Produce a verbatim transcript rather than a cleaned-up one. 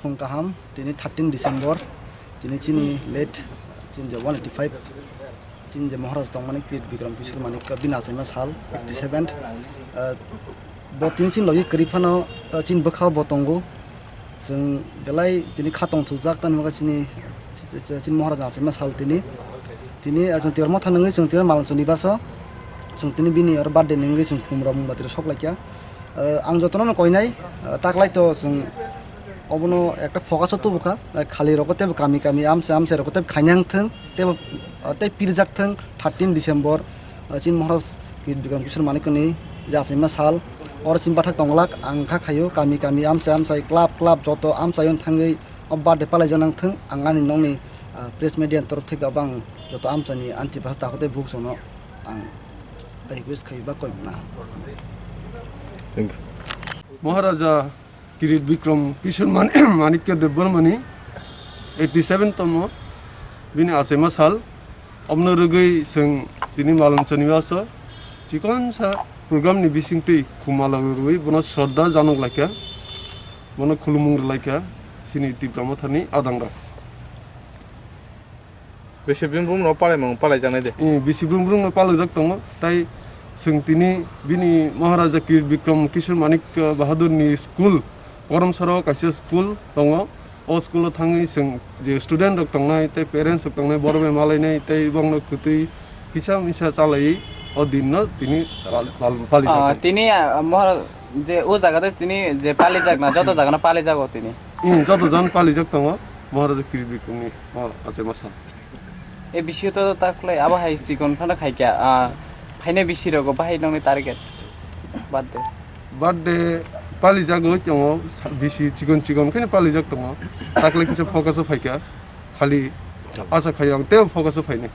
Phung kaham, tini thirteen December, tini chini late, chini je one eighty five, chini je Maharaj tongmani Kirit Bikram Kishore Manikya bini achaima sal, fifty seven. Ah, bo tini chini logi kwrwi phano, ah, chini bwkhao bo tongo. Chwng belai tini kha tongthokjak, tamo khe chini, chini Maharaj achaima sal tini. Tini, ah, chwng tiyar motha nungwi chwng tiyar malong chwngni baso. Chwng tini bini oro birthday nungwi chwng khumrok mungbatwi sok laikya. Ah, ang jotono no koinai, ah, taklai to chwng obono ekta focus o tubukha, ah, khali rokho tebo kami kami amchai amchai rokho tebo khainang thung, tebo, ah, tei pirjak thung thirteen December, ah, chini Maharaj Kirit Bikram Kishore Manikya ni je achaima sal, oro chini bathak tonglak ang kha khaio kami kami amchai amchai club club joto amchai on thangwi o birthday palai janang thung ang ani nokni, ah, press media ni torof theke abo ang joto amchai ni anti basa takhuk tei bukhuksong no ang request khaio ba koi mano. Thank you. Maharaja Kirit Bikram Kishore Mani-, Manikya Debbarmani eighty seven tomo bini achaima sal. Obno rwgwi chwng tini malong chwngni baso chikonsa program ni bisingtwi khumalo rwui bono shraddha janok laikha, bono khulumung rwlaikha chini Tipra Mothani adangrok. Bisi brum brum no palai mang palai janai de. Eh, bisi brum brum no palai jak tongo. Tai chwng tini bini Maharaja Kirit Bikram Kishore Manik, eh, Bahadur ni school, Korom Saro kaisa school tongo. O school o thangwi chwng je student rok tongnai, tei parents rok tongnai, borok bai malainai, tei bongno kwtwi kisa misa chalai o din no tini pal-, pal-, pali Ah, jak tongo. Tini, ah, Mahara-, je o jaga de tini je pali jak na, joto jaga no pali jago tini. Hmm, joto jan pali jak tongo, Maharaja Kirit Bikram ni, oh, achaima sal. E bisi to ta khlai abo hai chikon phano khai kya, ah, phaina bisi rogo bahai nongni target birthday. Birthday pali jago tongo, sa-, bisi chikon chikon khe pali jak tongo. Ta khlai kisa focus o phai kha, khali asa khai ang tei focus o phainai.